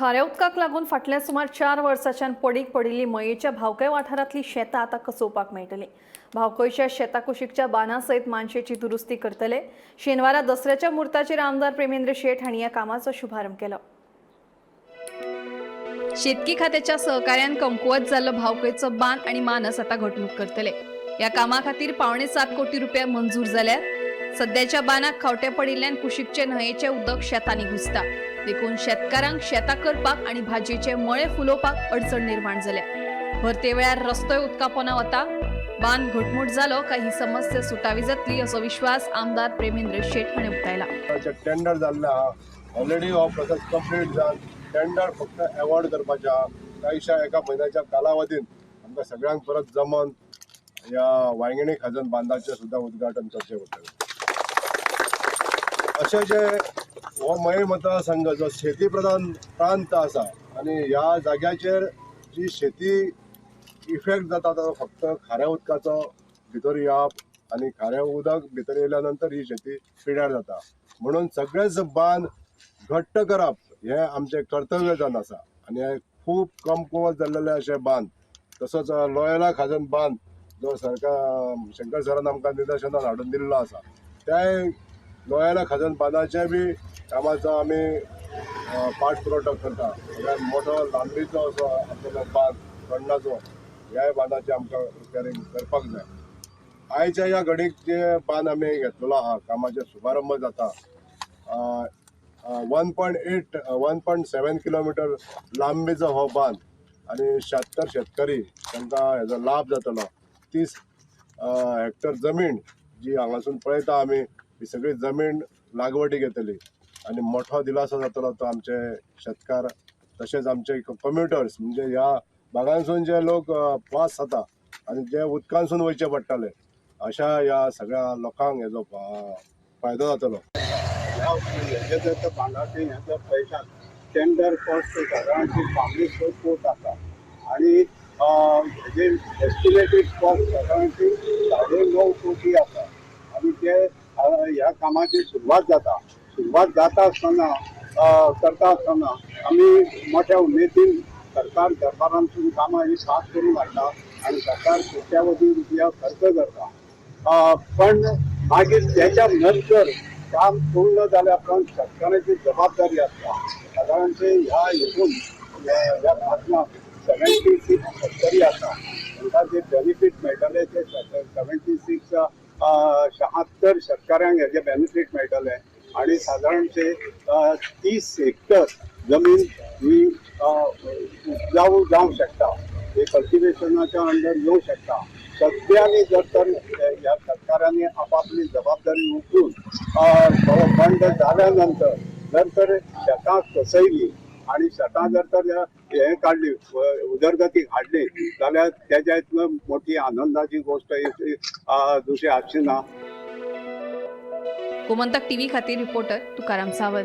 खाऱ्या उदकाक लागून फाटल्या सुमार 4 वर्सांच्यान पडीक पडिल्ली मयेच्या भावकय वाठारांतली शेतां आतां कसोवपाक मेळटली. भावकयच्या शेता कुशीकच्या बांदा सयत मानशेची दुरुस्ती करतले. शेनवारा दसऱ्याच्या मुर्ताचेर आमदार प्रेमेंद्र शेट हांणी ह्या कामाचो शुभारंभ केलो. शेतकी खात्याच्या सहकार्यान कमकुवत जाल्लो भावकयचो बांद आनी मानस आता घटमूट करतले. ह्या कामा खातीर 6.75 कोटी रुपया मंजूर जाल्यात. सध्याच्या बांदाक खावटे पडिल्ल्यान कुशीकचे न्हंयेचे उदक शेतांनी घुसता. देखून शेतकारांक शेतां करपाक आनी भाजयेचे मळे फुलोवपाक अडचण निर्माण जाल्या. भरते वेळार रस्तोय उदका पोना वता. बांद घटमूट जालो काय ही समस्या सुटावी जातली, असो विश्वास आमदार प्रेमेंद्र शेट हांणी उक्तायला. टेंडर जाल्लें आहा. ऑलरेडी हो प्रोसेस कंप्लीट जावन टेंडर फक्त एवॉर्ड करपाचें आहा. कांयशा एका म्हयन्याच्या कालावधीन आमकां सगळ्यांक परत जमोन ह्या वांयगिणी खाजन बांदाचें सुद्दां उद्घाटन करचें पडटलें. अशें जे हो मये मतदारसंघ जो शेती प्रधान प्रांत आसा आनी ह्या जाग्याचेर जी शेती इफेक्ट जाता तो फक्त खाऱ्या उदकाचो भितर येवप आनी खाऱ्या उदक भितर येयल्या नंतर ही शेती पिड्यार जाता. म्हणून सगळेच बांद घट्ट करप हें आमचें कर्तव्य जावन आसा आनी हे खूब कमकुवत जाल्लेले अशे बांद, तसोच लोयला खाजन बांद जो सरकार शंकर सरान आमकां निदर्शनाक हाडून दिल्लो आसा, त्याय लोयला खाजन बांदाचे बी कामाचो आमी पाठपुरवठो करता. सगळ्यात मोठो लांबीचो असो आसलेलो बांद कण्णाचो, ह्याय बांदाचें आमकां रिपेरींग करपाक जाय. आयच्या ह्या घडीक जे बांद आमी घेतलेलो आहा, कामाचो शुभारंभ जाता, 1.8, 1.7 किलोमिटर लांबीचो हो बांद आनी 76 शेतकरी तांकां हेजो लाभ जातलो. 30 हेक्टर जमीन जी हांगासून पळयता आमी, ही सगळी जमीन लागवडीक येतली आनी मोठो दिलासो जातलो तो आमचे शेतकार तशेंच आमचे कम्युटर्स, म्हणजे ह्या भागांसून जे लोक पास जाता आनी जे उदकांसून वयचे पडटाले, अशा ह्या सगळ्या लोकांक हेजो फायदो जातलो. ह्या हेजे जर तर बांदाचे हे जर पळयतात, टेंडर कॉस्ट सादारण 5.75 कोट आसा आणि हेजे एस्टिमेटेड कॉस्ट सादारण 9.5 कोटी आसा. आनी ते ह्या कामाची सुरवात जाता, सुरवात जाता आसतना करता आसतना आमी मोठ्या उमेदीन सरकार दरबारांतून कामां ही पास करून हाडटा आनी सरकार कोट्यावधी रुपया खर्च करता. पण मागीर त्याच्या नंतर काम पूर्ण जाल्या उपरांत शेतकऱ्याची जबाबदारी आसता. सादारणशे ह्या हितून ह्या खाजनाक 76 शेतकरी आसा. तांकां जे बेनिफीट मेळटले ते 76, 76 शेतकऱ्यांक हेजे बेनिफीट मेळटले आणि सादारणशे 30 हेक्टर जमीन ही उपजाऊ जावंक शकता, हे कल्टिवेशनाच्या अंडर येवंक शकता. सगळ्यांनी जर तर ह्या सरकारांनी आपापली जबाबदारी उखलून बरो बंद जाल्या नंतर जर तर शेतां कसयली आणि शेतां जर तर हे काडली, उदरगतीक हाडली जाल्यार तेज्या इतलो मोठी आनंदाची गोश्ट ही दुसरी आसची ना. गोमंतक टीव्ही खातीर रिपोर्टर तुकाराम सावंत.